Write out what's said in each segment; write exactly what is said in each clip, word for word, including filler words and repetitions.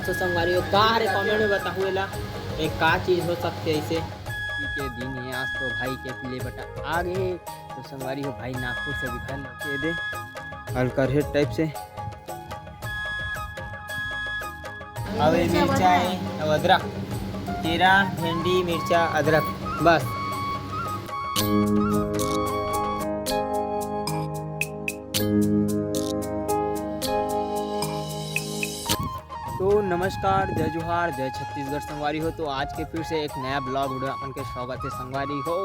तो संगवारी हो, का हरे, कमेंट में बताहू एला, ए का चीज हो सकथे ऐसे। के दिन हे आज तो भाई के play button आ गे हे। तो संगवारी हो, भाई नागपुर से भी घर लौटे दे, हल्का रेड टाइप से। अब ये मिर्चा हे, अब अदरक, केरा, भेंडी, मिर्चा, अदरक, बस। तो नमस्कार, जय जोहार, जय छत्तीसगढ़ संगवारी हो। तो आज के फिर से एक नया vlog video अपन के स्वागत हे संगवारी हो।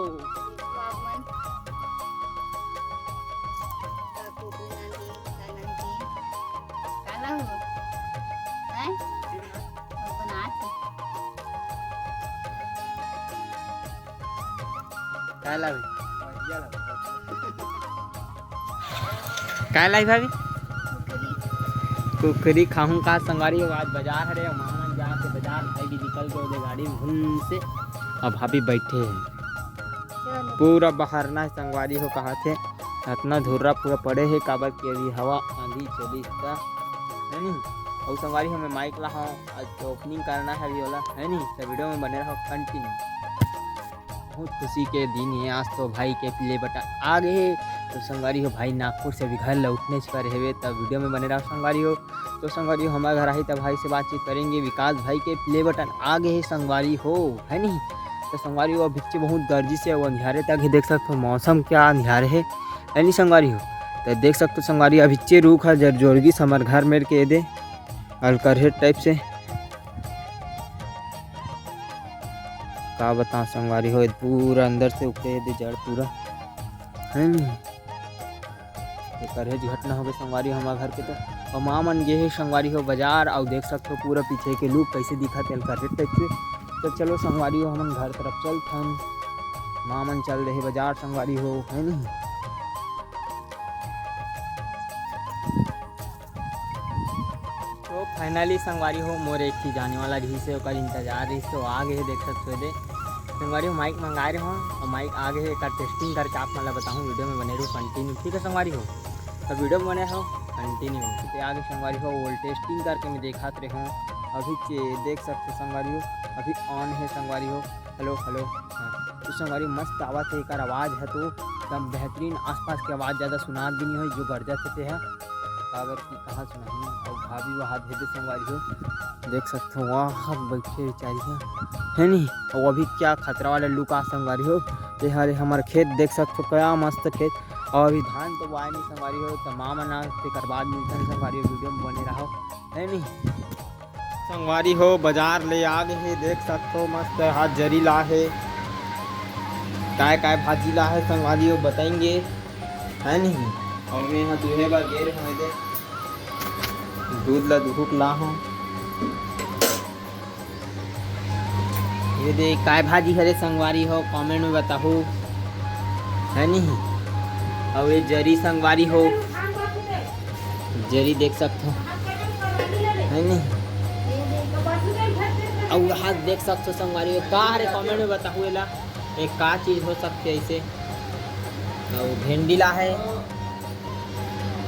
काला हो? हैं? बनात हे। काय लावे? काय लाई भाभी? कुकरी खाहूं का संगवारी हो? आज बाजार हरे, मामा जाके बाजार, भाई भी निकल गए ओदे गाड़ी में घूम से। अब भाभी बैठे हैं, पूरा बहरना हे संगवारी हो, कहा थे अतना धुर्रा पूरा पड़े हे, काबर कि अभी हवा आंधी चलिस ता, है नी? अउ संगवारी हो, मैं माइक ला हूँ, आज तो ओपनिंग करना है अभी वाला, है नी? तो वीडियो में बने रहो continue। बहुत खुशी के दिन हे आज तो, भाई के play button आ गे हे। तो संगवारी हो, भाई नागपुर से भी घर लौटने पर हेवे, तब वीडियो में बने रहो संगवारी हो। तो संगवारी हो, हमारे घर आही तब भाई से बातचीत करेंगे। विकास भाई के play button आ गे हे संगवारी हो, है नी? तो संगवारी हो, अभिच्चे बहुत गर्जिस हे, वो अंधियारे तक ही देख सकते हो, मौसम क्या अंधियारे हे, है नी संगवारी हो? तो देख सकते हो संगवारी, अभिच्चे रूख ह जर जोरगिस हमर घर मेर के एदे, हल्का रेड टाइप से। का बताओ संगवारी हो, पूरा अंदर से उखड़े हे दे जड़ पूरा, है नी? एकर हेच घटना हो गए संगवारी हो हमार घर के। तो अउ माँ मन गे हे संगवारी हो बाजार, अउ देख सकथो पूरा पीछे के लुक कैसे दिखत हे, हल्का रेड टाइप से। तो चलो संगवारी हो, हमन घर तरफ चलथन, माँ मन चल रहे बाजार संगवारी हो, है नी? तो finally संगवारी हो, मोर एक ठी जाने वाला रहिस हे, ओकर इंतजार रहिस, तो आ गे हे, देख सकत हो दे। संगवारी हो, माइक मंगाए रहे हो, अउ माइक आ गे हे, एकर testing करके आप मन ला बताहूँ, वीडियो में बने रहो continue, ठीक है संगवारी हो, तो वीडियो में बने रहो continue। तो आ गे संगवारी हो, ओल testing करके मैं देखात रहे हो, अभी चे-, देख सकते संगवारी हो, अभी on है संगवारी हो, हेलो, हेलो, हाँ। तो संगवारी मस्त आवत हे, एकर आवाज़ है तो एकदम बेहतरीन, आसपास के आवाज़ ज़्यादा सुनात भी नहीं हो, जो गरजत हे ते है, काबर कि कहाँ सुनाही। अउ भाभी वहाँ भेजे संगवारी हो, देख सकते हो वहाँ बैठे बेचारी है, है नी? अउ अभी क्या खतरा वाला लुक आ संगवारी हो, ये हरे हमार खेत देख सकते हो, क्या मस्त खेत। अउ अभी धान तो बोआए नहीं संगवारी हो, तो माँ मना तेकर बाद मिलते हैं संगवारी हो, वीडियो में बने रहो, है नी? संगवारी हो, बाजार ले आ गे हे, देख सकथो मस्त आज जरी ला हे, काय काय भाजी ला हे संगवारी हो बताएंगे, है नहीं? और मैं यहाँ दूहे बर गे रहे दे, दूध ला दुहुक ला हो। ये दे काय भाजी हरे संगवारी हो, कमेंट में बताहू, है नहीं? और ये जरी संगवारी हो, जरी देख सकथो, है नहीं? अउ हाथ देख सकथो संगवारी हो, का हरे कमेंट में बताहू एला, ये का चीज हो सकथे ऐसे। अउ भेंडी ला है,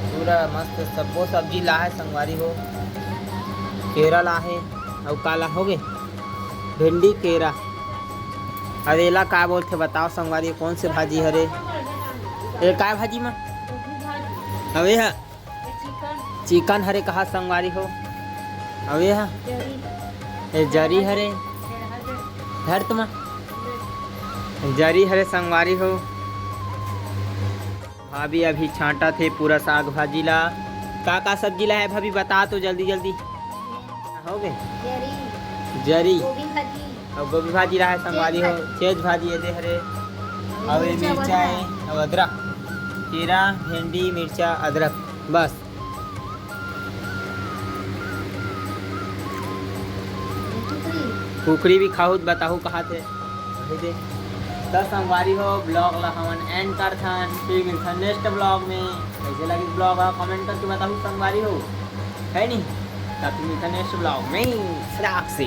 पूरा मस्त सब्बो सब्जी ला है संगवारी हो, केरा ला है, अउ का ला होगे, भेंडी केरा। अरे एला का बोलथे बताओ संगवारी, कौन से भाजी हरे? ए काय भाजी मा? अबे हा चिकन हरे कहा संगवारी हो। अबे हा ए जरी हरे। धर तुमा जरी हरे संगवारी हो। भाभी अभी छांटा थे पूरा साग भाजी ला। का का सब्जी ला है भाभी, बता तो जल्दी जल्दी। हो गए जरी। जरी। गोभी भाजी। अउ गोभी भाजी ला है संगवारी हो। चेज भाजी। चेज भाजी ये दे हरे। अउ ये मिर्चा है। अउ अदरक। खीरा, भेंडी, मिर्चा, अदरक, बस। कुकरी भी खाहू त बताहू कहा थे। अभी दे। त संगवारी हो, vlog ला हमन end करथन, फिर मिलथन next vlog में। कैसे लगी vlog हा comment करके बताहू संगवारी हो, है नी? त फिर मिलथन next vlog में, सलाम से।